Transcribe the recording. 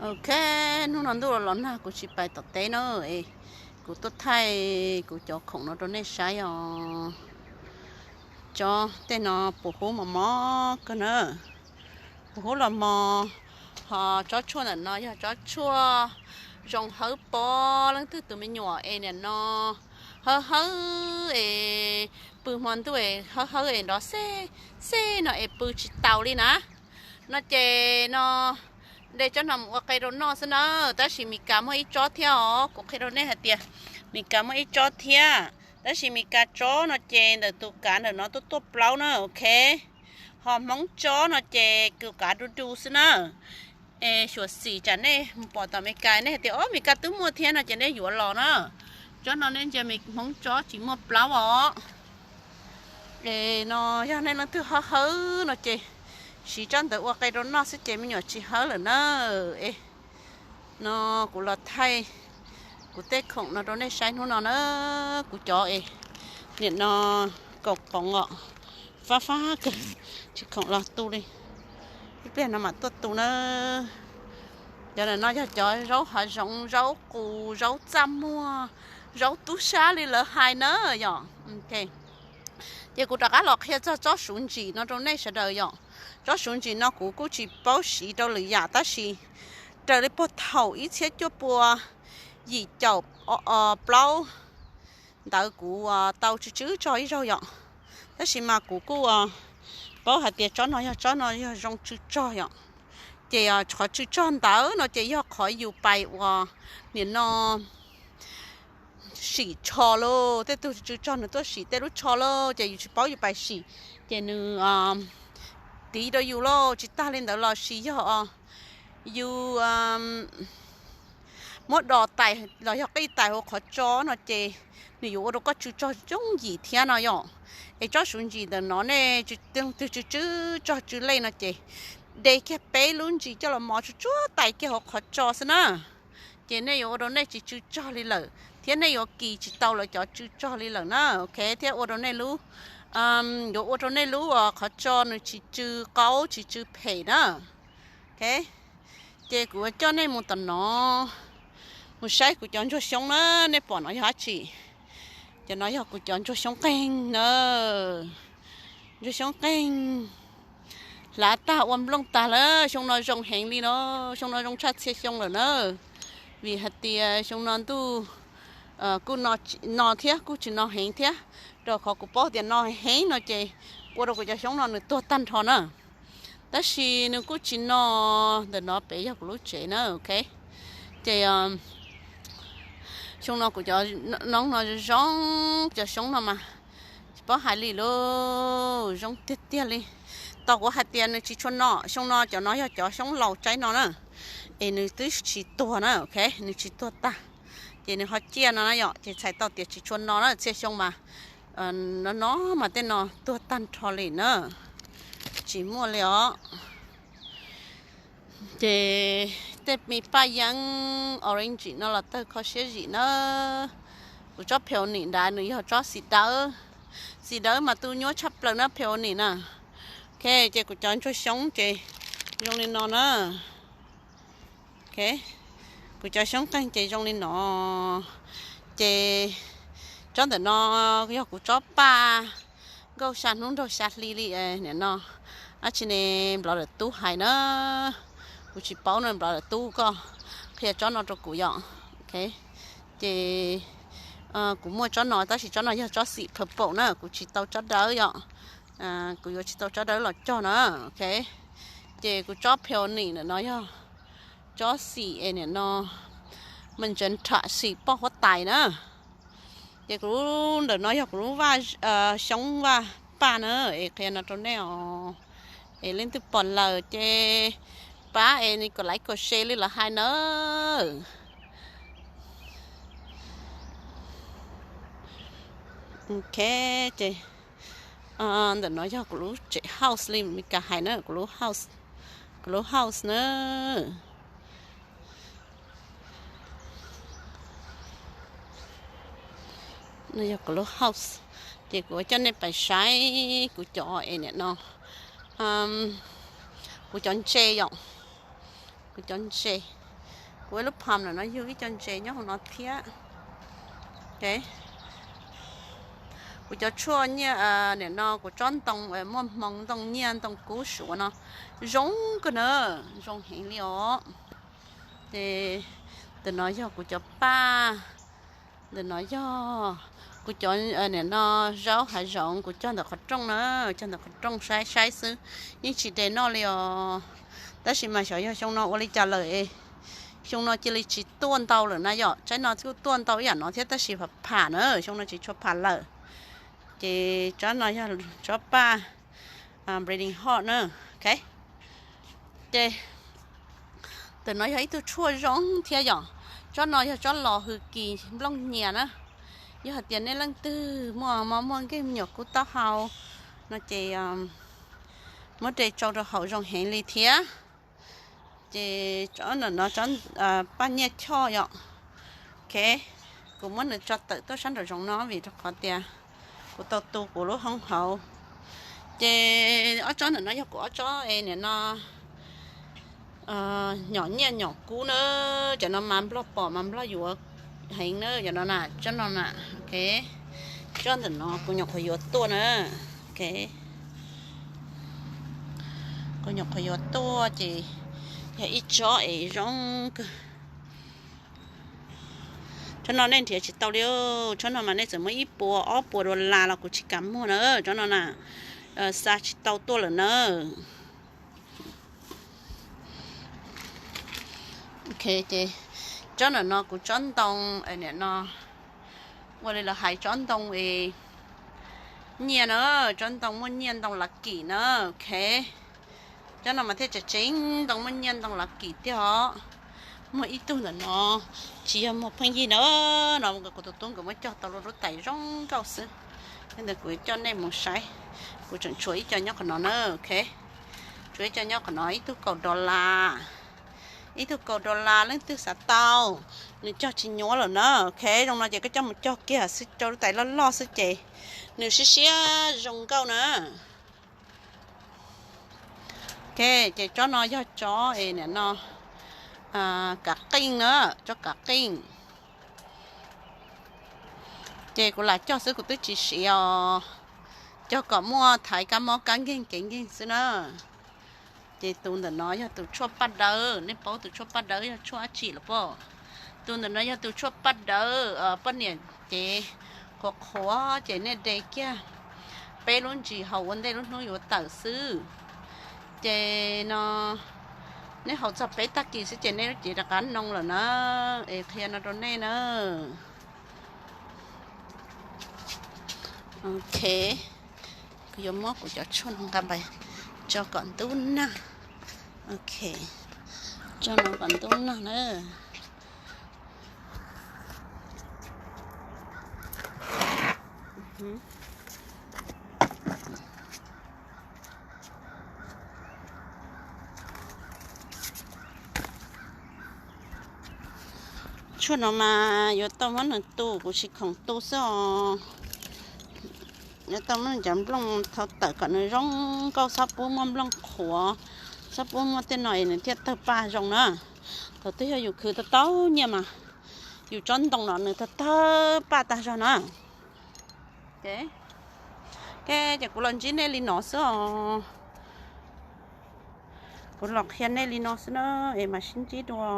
Ok, hnub no ntuj los los nag kuv tsis pais tom teb na, es kuv tuaj thaij kuv cov khoom no rau nej saib os. Cov tej no puas huv mos mos kawg na, puas huv los mos. Ho tsob tshuaj ntawm no yog tsob tshuaj zoo hawb pob. Leej twg tus me nyuam es nim no hawb hawb es pw hmo ntuj es hawb hawb es nrov xej xej no es pw tsis taus li na, no ces no de tsob no mus ua qe rau noj xwb na. Tab sis Mes Kas muaj ib tsob thiab os, kuv qhia rau nej hais tias Mes Kas muaj ib tsob thiab. Tab sis Mes Kas tsob no ces ntawm tus kav ntawm no tuaj tuaj plaub na, ok. Ho Hmoob tsob no ces tus kav du du xwb na. Es xyuam xim tsam nej mus pom tom Mes Kas nej hais tias, o, Mes Kas twb muaj thiab no ces nej yuav los na. Tsob no nej ntsia Hmoob tsob tsis muaj plaub os. Es no yog nej leej twg hawb hawb no ces siv tsob ntawd ua qe rau noj xwb ces me nyuam tsis hawb lawm na. Es no kuv los thaij kuv tej khoom no rau nej saib hnub no na. Kuv cov es nim no kaum poov os, fab fab kawg, tsis khoom los tu li. Ib pliag no mam tuaj tu na. Cov ntawm no yog cov zaub hav zoov, zaub qus, zaub txaj muag, zaub tub sab li lawv hais na yom. Ces kuv rov qab los qhia txog tsob suv ntsim no rau nej sawv daws yom. Tsob suv ntsim no kuv kuj tsis paub siv rau lwm yam tab sis raws li puag thaum ib txhiab cuaj pua yim caum plaub ntawd kuv tau tsw tsw tsog ib zaug yom. Tab sis mas kuv kuj paub hais tias tsob no yog tsob no yog zoo tsw tsog yom. Ces qhov tsw tsog ntawd no ces yog qhov yus pais uas nim no sim tsho lauj, tej tug tsw tsog nws tuaj sim tej lub tsho lauj, ces yus tsis paub yus pais sim, ces nws tiv rau yus lauj. Tsis tag li ntawd los sis yog yus muab dos tais los yog qij tais hauv qhov tso no ces nws yuav ua rau koj tsw tsog yooj yim thiab no yom. Es tsob suv ntsim ntawm no nej twg tsw tsw tsog tsw lej no ces de kiag peb lub ntsis coj los mos tsuag tsuag tais kiag hauv qhov tso xwb na. Ces nej yuav ua rau nej tsis tsw tsog li lawm thiab nej yuav kis tsis tau lawv cov tsw tsog li lawm na, ok, thiab ua rau nej lub, yuav ua rau nej lub qhov tso nws tsis tsw qaub tsis tsw phem na. Ok, ces kuv coj nej mus tom no, mus saib kuv cov ntsuag xyoob na, nej pom no yog dab tsi? Cov no yog kuv cov ntsuag xyoob qeeg na. Ntsuag xyoob qeeg hlav tag ua nplooj tag lawm, xyoo no zoo heev li no, xyoo no zoo tshaj txhia xyoo lawm na. Vim hais tias xyoo no ntuj kuj no thiab kuj tsis no heev thiab, rau qhov kuv paub tias no heev no ces ua rau kuv cov xyoob no nws tuag tag nrho na. Tab sis nws kuj tsis no, ntawm no pem yog kuv lub tsev na, ok. Ces xyoo no kuv cov noob no zoo, cov xyoob no mas tsis paub hais li lauj, zoo tiag tiag li. Tau kuv hais tias nws tsis tshua no, xyoo no cov no yog cov xyoob laus tsaib no na, es nws twb tsis tuag na, ok, nws tsis tuag tag. Ces nws ho ciaj no na yom, ces txhais tau tias tsis tshua no na, txhia xyoo mas no no mas tej no tuag tag nrho li na, tsis muaj li os. Ces tej me paj yeeb orange no los tawg kho siab zim na. Kuv tsob peony nrad nws yog tsob xim dawb, xim dawb mas tu nyuaj tshaj plaws na peony na. Ok, ces kuv cov ntsuag xyoob ces zoo li no na. Ok, kuv cov xyoob qeeg ces zoo li no. Ces tsob ntawm no yog kuv tsob paj nkauj xya hnub nraug xya hli li nim no. Dab tsi ne, nplov lawm tub hais na, kuv tsis paub na, nplov lawm tub koj qhia tsob no rau kuv yom. Ok, ces kuv muaj tsob no tab sis tsob no yog tsob xim purple na, kuv tsis tau tsob dawb yom. Kuv yuav tsis tau tsob dawb los cog na. Ok, ces kuv tsob peony ntawm no yog tsob xim es nim no me ntsev tham xim poj huab tais na. Ces kuv ntawm no yog kuv lub vaj, xyoob vaj paj na, es qhia no rau nej os. Es leej twg pom lawm ces pab es nws kom like kom share li lawv hais na. Ok, ces ntawm no yog kuv lub tsev house li Mes Kas hais na, kuv lub house, kuv lub house na. No yog kuv lub house, ces kuv coj nej pais saib kuv cov es nim no, kuv cov ntses yom, kuv cov ntses. Kuv ib lub phom no yug ib co ntses nyob hauv no thiab. Kuv cov tshuaj nyiaj, nim no kuv tsob ntoo muaj hmoo, ntoo nyiaj ntoo kub suav no zoo kawg na, zoo heev li os. Ces ntawm no yog kuv cov paj, ntawm no yog kuv cov, nim no zaub hav zoov kuv cog ntawm qhov rooj na, cog ntawm qhov rooj saib saib xwb, yeej tsis de noj li os. Tab sis mas xyov yog xyoo no ua li cas lawm, xyoo no cia li tsis tuaj ntau lawm na yom. Tsob no kuj tuaj ntau ib yam no thiab tab sis pham pham na, xyoo no tsis tshua pham lawm. Ces tsob no yog tsob paj bleeding heart na. Ces ntawm no yog ib tug tshuaj zoo thiab yom. Tsob no yog tsob los hws kis nplooj nyias na. Yog hais tias nej leej twg muaj mob muaj nkeeg me nyuam kub taub hau no ces muab de tsau rau haus zoo heev li thiab. Ces tsob ntawm no tsob paj nyiaj choj yom. Ok, kuv muab nws tso tawm tuaj sab nraum zoov no vim rau qhov tias kuv tau tu kuv lub hoob hauv. Ces ob tsob ntawm no yog kuv ob tsob es nim no nyom nyiaj nyom kub na. Cov no mas nplog pom mas nplog yuav heev na, cov no na, tsob no na. Ok, tsob ntawm no kuv nyuam qhuav yuav tuaj na. Ok, kuv nyuam qhuav yuav tuaj ces yog ib tsob es zoo kawg. Tsob no nej nrhiav tsis tau li, tsob no mas nej txawm muab ib puas ob puas dollar los kuv tsis kam muag na. Tsob no na, xa tsis tau tuaj lawm na. Ok, ces tsob ntawm no kuv tsob ntoo, nim no ua li lawv hais tsob ntoo es nyiaj na, tsob ntoo muaj nyiaj ntoo lav kim na. Ok, tsob no mas thiaj tseem tseeb ntoo muaj nyiaj ntoo lav kim tiag os. Muaj ib tug ntawm no tsis yog muag pheej yig na, no kuv tus tub nkawd muab cog tau lub lub tais zoo nkauj xwb. Ntawd kuv coj nej mus saib, kuv tseem tshuav ib co nyob qhov no na. Ok, tshuav ib co nyob qhov no, ib tug kaum dollar, ib tug kaum dollar, leej twg xav tau, nws cog tsis nyuaj lawm na. Ok, zoo no ces koj coj mus cog kiag xwb, rau lub tais loj loj xwb ces nws siab siab zoo nkauj na. Ok, ces tsob no yog tsob es nim no kav qeej na, tsob kav qeej. Ces kuv lam cog xwb kuv twb tsis siav os, cog kom muaj thaiv kab mob kab nkeeg kev nkeeg xwb na. Ces tus ntawm no yog tus tshuaj paj dawb, nej paub tus tshuaj paj dawb yog tshuaj dab tsi los pom? Tus ntawm no yog tus tshuaj paj dawb, poj niam cev qhuav qhuav ces nej de kiag peb lub ntsis haus ua ntej lub hnub yuav tawm xwb. Ces no nej haus txog peb tag kis xwb ces nej lub cev rov qab noo lawm na. Es qhia no rau nej na. Ok, kuv yuav muab kuv cov tshuaj no nqa pais tso kom ntub nag. Ok, tso no kom ntub nag na. Tshuaj no mas yuav tau muab nws tu, kuv tsis khoom tu xwb os. Yuav tau muab nws cov nplooj thau tawm kom nws zoo nkauj, txhob pub muaj nplooj qhuav, txhob pub muaj tej no es nws thiaj tawg paj zoo na. Thaum twg yog yus khwv tau tau nyiaj mas yus tsob ntoo no nws tawg tawg paj tag zog na. Ok, ces kuv los ntsib nej li no xwb os. Kuv los qhia nej li no xwb na, es mam sib ntsib dua.